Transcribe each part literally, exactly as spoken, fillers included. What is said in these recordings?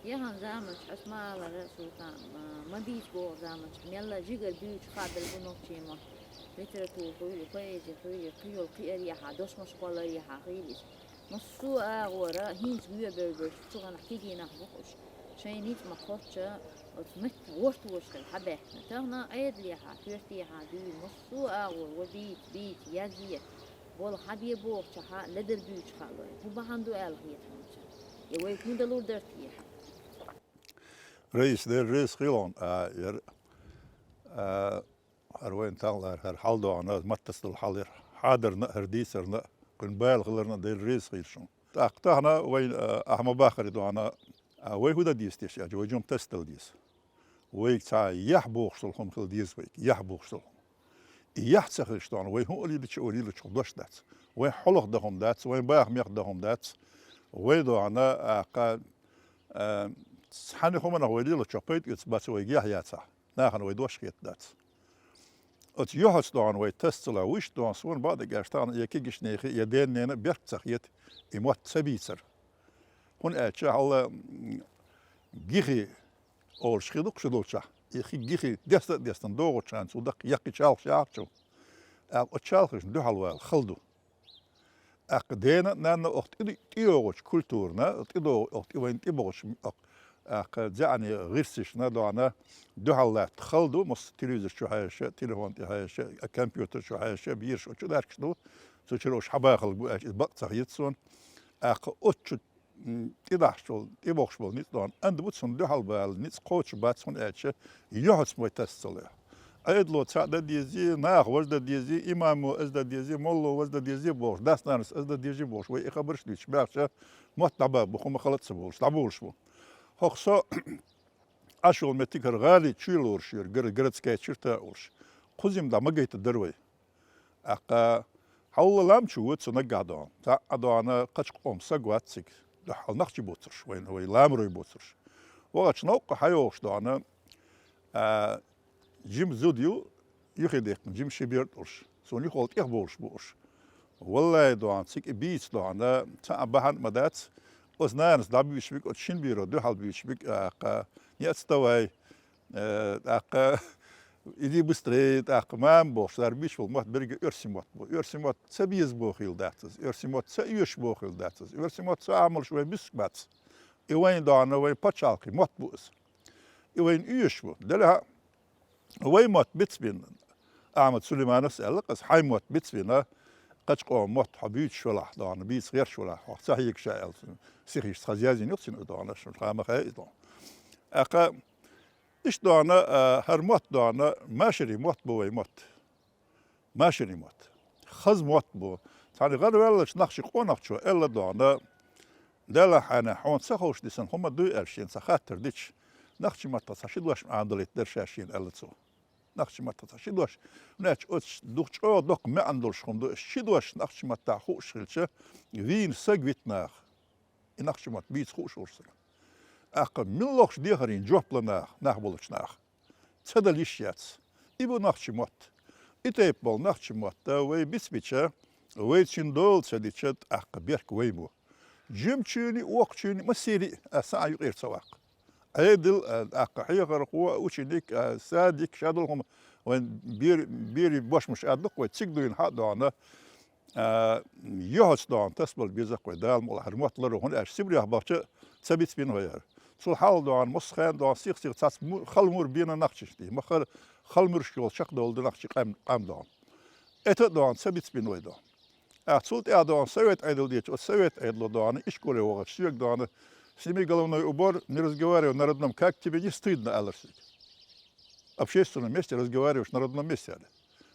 Яханан заманчохь, ас ма аллара, Султан, ма, ма бийца боху заманчохь, мелла жигара буьйцуш хаддал бу нохчийн мотт. Литература хуьлу, поэзи хуьлу, кхин йолу кхиарехьа, дошмаш кхолларехьа хуьлу иза. Массо а агӀора хӀинца воьбевлла берш, цу гӀанахь кегийнах бу-кх уьш. Шайн ницкъ ма кхоччу, оцу меттан гӀортош хила хьабаьхкина. Тахана Ӏедалехьа, коьртехьа дуьйна массо а агӀор, ва бийца, бийца, язъе, болу хьан бен бохучохьа ледара буьйцуш хаало, хӀун бахьана ду аьлла хета хьуна. Я вай хӀун далур дара те? Раиса, Дела реза хуьлда хьуна, а, яра, а, хӀара вайн тахлара хӀара хьал догӀана, маттаца долу хьал яра. Хьадарна а, хӀара дийцарна а, кхуьнан бала хиларна а Дела реза хуьлда шуна. ТӀаккха тахана вайн, а, ахьа ма баххара догӀана, а, вай хӀун дан деза теша аьлча, вай жима тасадала деза. Вайга цхьа яхь бохуш долу хӀума хила деза вайга, яхь бохуш долу хӀума. И яхь ца хилча догӀана, вай хӀун а лелача, вай лелачух дош дац. Вайн хьолах дан хӀума дац, вайн бахамех дан хӀума дац. Вай догӀана, а, кха, а, цхьана хӀуманах вай лелачух пайда оьцуш бац вайга яхь яцахь. Нахана вай дош хета дац. Оцу юьхьаца догӀана вай тасадала, вуьш догӀана, суна бакъдерг аьлча тахана я кегийчу нехан, я ден-ненан беркат ца хета и мотт ца бийцар. ХӀунда аьлча хьалла, м, гихи олуш хи ду-кх шу долчохь. И хи гихи деста а дестина догӀучу хенахь цу даккха яккхий чалхаш яхьарчу. ТӀаккха оцу чалхашна дуьхьал вала хала ду. ТӀаккха дена а, нанна а оху тӀе-, тӀейогӀучу культурана, тӀедогӀу-, оху тӀе-, вайна тӀебогӀучу, оху, тӀаккха, заьӀне гӀирсашна догӀана дуьхьал латта хала ду, массо а телевизор чу хьаьжча, телефон тӀе хьаьжча, а, компьютер чу хьаьжча, бераш оцу чу даьхкаш ду, цу чуьра уьш хьабахалла бу аьлча, иза бакъ ца хета суна. ТӀаккха оцу чу м, тӀедахьаш болу, тӀебогӀуш болу ницкъ догӀана, анда бу цунна дуьхьал бала, ницкъ кхочуш бац, хӀунда аьлча юьхьаца вай тасадала. Ӏедало цхьаъ дан дезий, наха важа дан дезий, имамо аса дан дезий, молло важа дан дезий бохуш, дас-нанас аса дан дезий бохуш, вай и хабарш а дуьйцуш баьхча, мотт дӀабаха бу, хӀума хала а ца болуш, дӀаболуш бу. ХӀокху со Ӏаш йолу меттиг хӀара гӀали чуьра лоруш яра, гор-, городская черта олуш. Кхузим дӀа ма гайта дара вай. ТӀаккха хьалла лам чу ву цу наггахь догӀана. Цхьа а догӀана кхачу къоман саг вац цига. Дуьхьал нахчий боцурш, вайн, вай ламарой боцурш. ВахӀачу новкъа хьайогӀуш догӀана, а, жима зуда ю, юххе дехкина, жима ши бер долуш. Цунна юххе тӀехболуш бу уьш. Валлай, догӀана, цига и бийца догӀана, цхьа а бахьана а ма дац. Оцу нанас дӀабуьйцуш бу-кх, оцу шина беро дуьхьал буьйцуш бу-кх, а, кха, не отставай, э, тӀаккха, иди быстрее, тӀаккха, мама бохуш, цара буьйцуш болу мотт берриге оьрсийн мотт бу. Оьрсийн мотт ца беза бохийла дац иза, оьрсийн мотт ца оьшуш бохийла дац иза, оьрсийн мотт ца Ӏамалш вайн буьсуш бац. И вайн догӀана, вайн пачхьалкхийн мотт бу иза. И вайна оьшуш бу. Делахь а, вай мотт бицбина, Ахьмад Сулеймановс аьлла-кх аса, хьайн мотт бицбина, кхачу къоман мотт хьо буьйцуш велахь, догӀана, бийца гӀерташ велахь, хьох ца хьегаш ша аьлла, сихийчу хаза язйина ю-кх цуьнан, догӀана, шуна хаа ма хаьа иза, догӀана. ТӀаккха иштта, догӀана, а, хӀара мотт, догӀана, машарийн мотт бу вай мотт. Машарийн мотт. Хаза мотт бу. Цхьана гӀараваьллачу нохчийн къонахчо аьлла, догӀана, делахь хьайна, хьуна ца ховшуш дисина хӀума дуй аьлла шена цхьа хаттар дича, нохчийн маттахь цхьа ши дош Ӏамадалийта дара ша шена, аьлла цо. Нохчийн маттахь цхьа ши дош. ХӀунда аьлча оцу дукха чӀогӀа доккха маьӀна долуш хӀума ду, ши дош нохчийн маттахь хууш хилча, вийна саг вита наха. И нохчийн мотт бийца хууш волуш саг. ТӀаккха муьлххачу дехарийн жоп ло наха, нах болчу наха. Ца дала йиш яц. И бу нохчийн мотт. И тайпа болу нохчийн мотт вай бицбича, вай цуьнан дола ца дича, тӀаккха беркат вайн бу. Жимачуьнан, воккхачуьнан, массеран а, аса а юкъера ца ваккха. Ӏедал а, тӀаккха хьехархо а, ученик а, садик, шадолу хӀума, вайн бер-, берийн бошмаш а ду-кх вай, цига дуьйна хьа а догӀана, а, юьхьаца догӀана тасабала беза-кх вай, Дала мукъ лахь, хӀара мотт лару, хӀунда аьлча Сибрех бахча ца бицбина вай хӀара. Цул хьалха догӀана, массо а хенахь догӀана, сих-сиха цхьацца му-, хала мур бина нохчашна тӀе, махара хала муьрш йолу чекхдовла ду нохчийн къам, къам догӀана. ЭтӀа а догӀана ца бицбина вай догӀана. ТӀаккха цул тӀаьхьа догӀана совет Ӏедал дечу, оцу совет Ӏедало догӀана, ишколе вахачу соьга догӀана, сними головной убор, не разговаривай на родном, как тебе не стыдно, аьллера соьга. В общественном месте разговариваешь на родном месте, аьлла.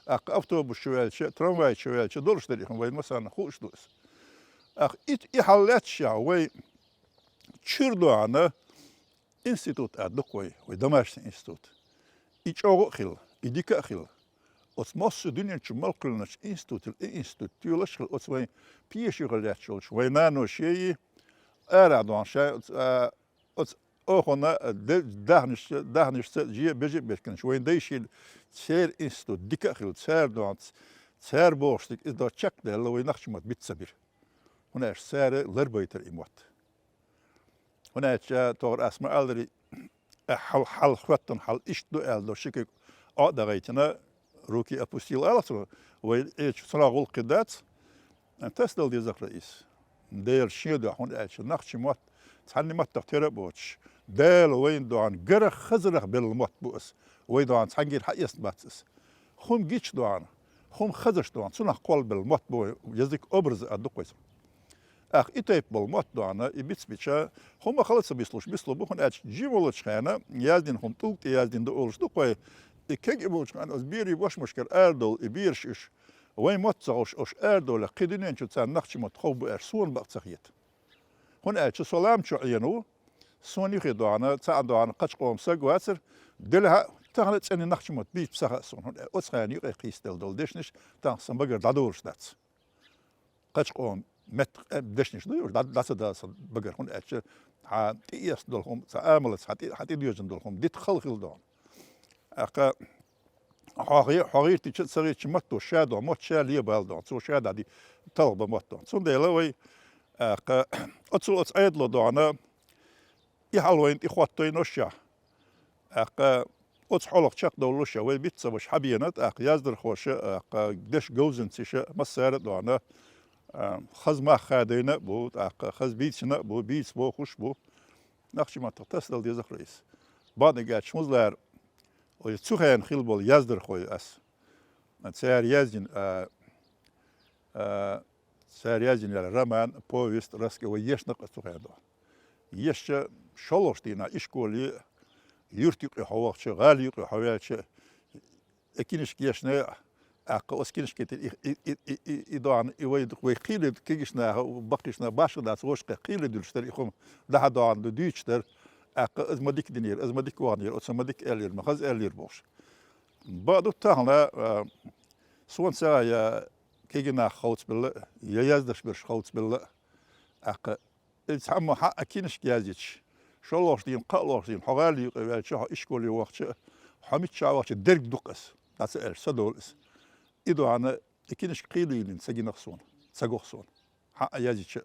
ТӀаккха автобус чу ваьлча, трамвай чу ваьлча, долуш дара и хӀума, вайна массарна хууш ду иза. ТӀаккха и, и хьал лаьтташехь вай чуьра догӀана, институт а ду-кх вай, вай домашний институт. И чӀогӀа а хилла, и дика а хилла. Оцу массо а дуьнен чу мел кхоьллинчу институтал и институт тоьлуш а хилла, оцу вайн пешахалла лаьтташ йолчу вайн наношеи, ара а догӀана шайн оцу, а, оцу охана де-, даьхнашца, даьхнашца же бежа а бехкинчу вайн дайшеи, церан институт дика а хилла, цара догӀана, цара бохуш дерг иза догӀана чекхдаьлла, вай нохчийн мотт биц ца бира. ХӀунда аьлча цара ларбайтира и мотт. ХӀунда аьлча, тохара ас ма аллара, хьал, хьал хӀоьттина хьал иштта ду аьлла, ши куьг Ӏо а дагӀийтина, руки опустил алахь цо, вай Ӏечу цунах гӀуллакх дац, тасадала дезара иза. Дела шен дуьхьа, хӀунда аьлча нохчий мотт цхьанне маттах тера а боцуш, Дала вайна дуьхьа гарах хазарах белла мотт бу ас. Вай дуьхьа цхьаьнгара хьаэцна бац ас. ХӀума гича дуьхьа, хӀума хазача дуьхьа, цунах кхоллабелла мотт бу вай, язык образа а ду-кх вай цунах. ТӀаккха и тайпа болу мотт дуьхьа, и бицбича, хӀума хала ца бислуш, бислуш бу, хӀунда аьлча жима волчу хенахь яздина хӀума тӀулг тӀе яздина ду олуш ду-кх вай. И кегий болчу хенахь аса берийн бошмашкара арадовла и бераш уьш. Вайн мотт ца хууш, уьш арадовлехь, кхин дуьнен чу царна нохчий мотт хов бу аьлча, суна бакъ ца хета. ХӀунда аьлча со лам чу Ӏийна ву, суна юххе дуьхьа, цхьана дуьхьа кхача къоман саг вацара, делахь а тахана цӀена нохчий мотт бийца ца хаьа суна, хӀунда аьлча оцу хенахь юкъе кхийсаделла долу дешнаш тахана сан багара дӀадолуш дац. Кхача къоман меттах, э, дешнаш ду, уьш дӀа-, дӀа ца дала сан багара, хӀунда аьлча хьан тӀеэцна долу хӀума, цхьа амалца хьан тӀе-, хьан тӀедоьжна долу хӀума дита хала хилла дуьхьа. ТӀаккха хьо гӀе-, хьо гӀиртича а, ца гӀиртича а мотт ша дуьхьа, мотт ша лебала дуьхьа, цо ша дӀади талхабан мотт дуьхьа. Цундела вай, тӀаккха, оцу, оцу Ӏедало дуьхьа, и хьал вайна тӀе хӀоттийна шаьш. ТӀаккха оцу хьолах чекхдовлуш а вай бицбеш хьабеана, тӀаккха яздархоша, тӀаккха дешан говзанчаша массара а дуьхьа, а, хаза мах хадийна а бу, тӀаккха хаза бийцина а бу, бийца бохуш а бу. Нохчий маттах тасадала дезара иза. Бакъдерг аьлча, хӀунда аьлча, вай цу хенахь хилла болу яздархой ас. Цара яздина, а, а, цара яздина яра роман, повесть, рассказ, вай ешна-кх ас цу хенахь дуьхьа. Ешча, шолгӀачу дийнахь ишколе, юьрта юкъе хьо вахча, гӀала юкъе хьо ваьлча, и кинишка ешна, тӀаккха оцу кинишке тӀера и, и, и, и, и, и дуьхьа, и вай, вай кхеле кегийчу наха, баккхийчу наха башха дац, вовшахкхетта кхеле дуьллуш дара и хӀума, дӀа-хьа дуьйцуш дара, тӀаккха иза ма дика динера, иза ма дика ваханера, оцо ма дика аьллера, ма хаза аьллера бохуш. Бакъду тахана, а, суна ца хаьа, я кегий нах ховцабелла, я яздеш берш ховцабелла, тӀаккха и цхьаммо хьан а кинишка яздича, шолгӀачу дийнахь, кхоалгӀачу дийнахь, хьо гӀала юкъе ваьлча, хьо ишколе вахча, хьо миччахьа вахча дерг ду-кх ас, дӀа ца аьлча, са долу ас. И дуьхьа, и кинишка кхеле йиллина ца гина-кх суна, ца го-кх суна. Хьан а яздича.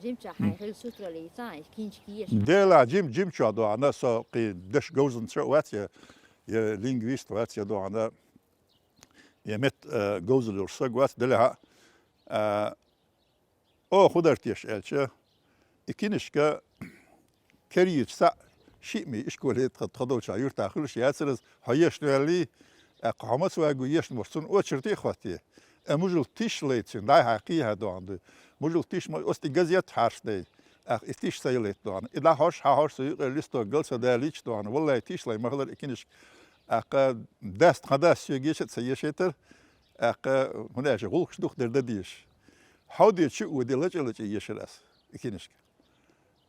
Жимчохь хьайн хила сутара лийца, и кинишка еш. Делахь жим-, жимчохь дуьхьа, со кхин дешан говзанча а вац я, я лингвист вац я дуьхьа, я мет-, э, говзалла йолуш саг вац, делахь а, а, Оха хӀун дара теша аьлча, и кинишка керийча схьа шиъ-м ишколе тха, тхо долчохь юьртахь хуьлуш яцара иза, хьо ешна ваьллий, тӀаккха хьо маца ваьгу ешна волуш, цунна очерди а хӀоттий. Э, мужал тиша лайцина, дӀай-хьай кхийхьа дуьхьа дуй. Мужал тиша ма, оцу тӀе газет хьарчадайна, тӀаккха и тиша ца ялайта дуьхьа. И дӀахьош, хьахьош, со юкъера листок гал ца далийча дуьхьа. Валлай, тиша лай ма хилара и кинишка. ТӀаккха дас, тхан дас соьга еша а ца ешийтара, тӀаккха, хӀунда аьлча гӀуллакхаш дукха дара дан дезаш. Хьовде чу а воде, лачкъа-лачкъа ешира ас и кинишка.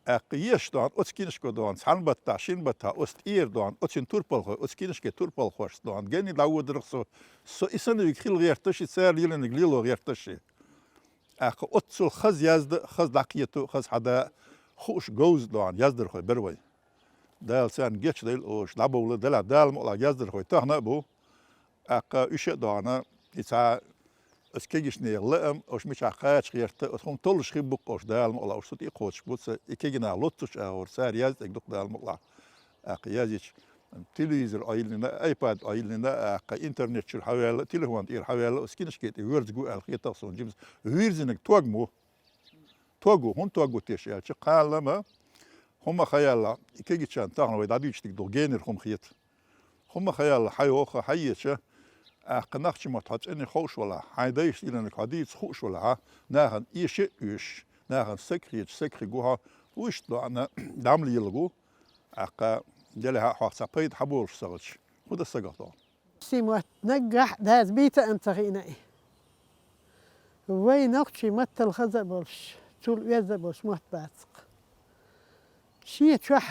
ТӀаккха еш дуьхьа, оцу кинишко дуьхьа, цхьана баттахь, шина баттахь, оцу тӀера дуьхьа, оцуьнан турпалхой, оцу кинишкин турпалхошца дуьхьа, гайна дӀаводара-кх со, со и санна вига хила гӀерташ и, цара лелийнарг лело гӀерташ и. ТӀаккха оццул хаза язда, хаза дӀакхета, хаза хьада, хууш говза дуьхьа, яздархой бара вай. Дала царна гечдойла уьш, дӀабовла, делахь Дала мукъалахь яздархой тахана а бу. ТӀаккха уьш а дуьхьа, и цхьа аса кегийчарна лаам, уьш мичахь кхача гӀерта, аса хӀума толлуш хир бу-кх уьш, Дала мукъалахь, уьш цу тӀе кхочуш бу, ца, и кегий нах лоццуш агӀор, цара язда гуш Дала мукъалахь. ТӀаккха язйича, телевизор Ӏойиллина, айпад Ӏойиллина, тӀаккха интернет чуьра хьаваьлла, телефон тӀера хьаваьлла, аса кинишке тӀе воьрзур ву аьлла хетара суна жимма. Вирзинарг тог ву. Тог ву, хӀунда тог ву теша аьлча, кхана-м хӀума ха яьлла, и кегийчарна тахана вай дӀадуьйцуш дерг ду, генара хӀума хета. ХӀума ха яьлла, хьайоха, хьаеча, тӀаккха нохчий мотт хьо цӀена ховш валахь, хьайн дайша лелийнарг хьо дийца хууш валахь, нахана эша а оьшуш, нахана саг хеташ, саг хир ву хьо, вуьшта дуьхьа, дӀа-м лелагу, тӀаккха, делахь а хьох цхьа пайда хьаболуш ца хилча, хӀун дан сагах дуьхьа? Нохчий мотт наггахь а даза бийца а ца хиъна и. Вай нохчий маттал хаза а болуш, цул оьзда а болуш мотт бац-кх. Шен чохь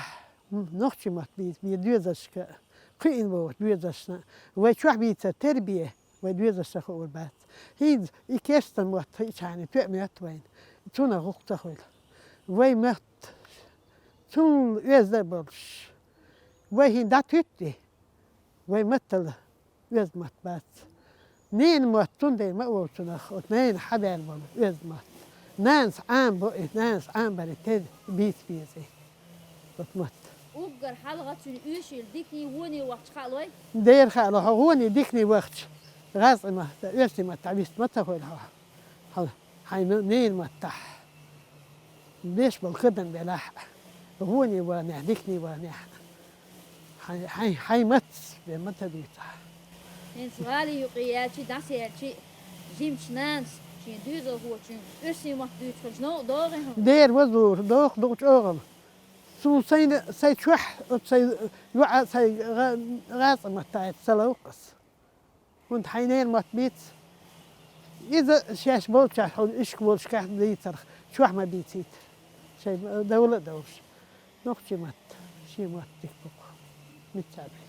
нохчий мотт бийца бен доьзалшка, кхиъна бохучу доьзалшна, вай чохь бийцар тера бен, вай доьзалшна хуур бац. ХӀинца и керстан мотт хиъчахьана тоьа моьтту вайна, цунах гӀуллакх ца хуьлу. Вай мотт цул оьзда а болуш, вай хӀинца дӀатуьтту и, вай маттал оьзда мотт бац. Ненан мотт цундела ма а волу цунах, оцу ненан хьабаьлла болу оьзда мотт. Нанас Ӏамабо и, нанас Ӏамабарий тера бийца беза и. Мотт. Уггар хьалха цуьнан оьшийла диканийн вонийн вахча хаалой? Дера хаалой хьо вонийн диканийн вахча. ГӀазкхи мотт, оьрсийн мотт дӀавист ма ца хуьлу хьо. Хьо, хьайн ненан маттахь. Беш болу кадан белахь. Вонийн ванехь, диканийн ванехь. Хьайн, хьайн, хьайн маттаца бен ма ца дуьйцахь. ХӀинца гӀали юкъе яьлчи, дӀасаяьлчи, жимачу нанас шен доьзалхочуьнга оьрсийн мотт дуьйцуш хилча новкъа догӀий хьуна? Дера вазур, доху дукха чӀогӀа. Суна сайна, сайн чохь, оцу сайн йоӀа, сайн гӀа-, гӀазкхи маттахь ца ловкъас. ХӀунда хьайн ненан мотт бийца? Иза шаьш болчохь хьуна ишка волушкахь дийцарх, чохь ма бийцийта. Шайн довла а довлуш. Нохчийн мотт, шен мотт дика бу-кх. Мичча бен.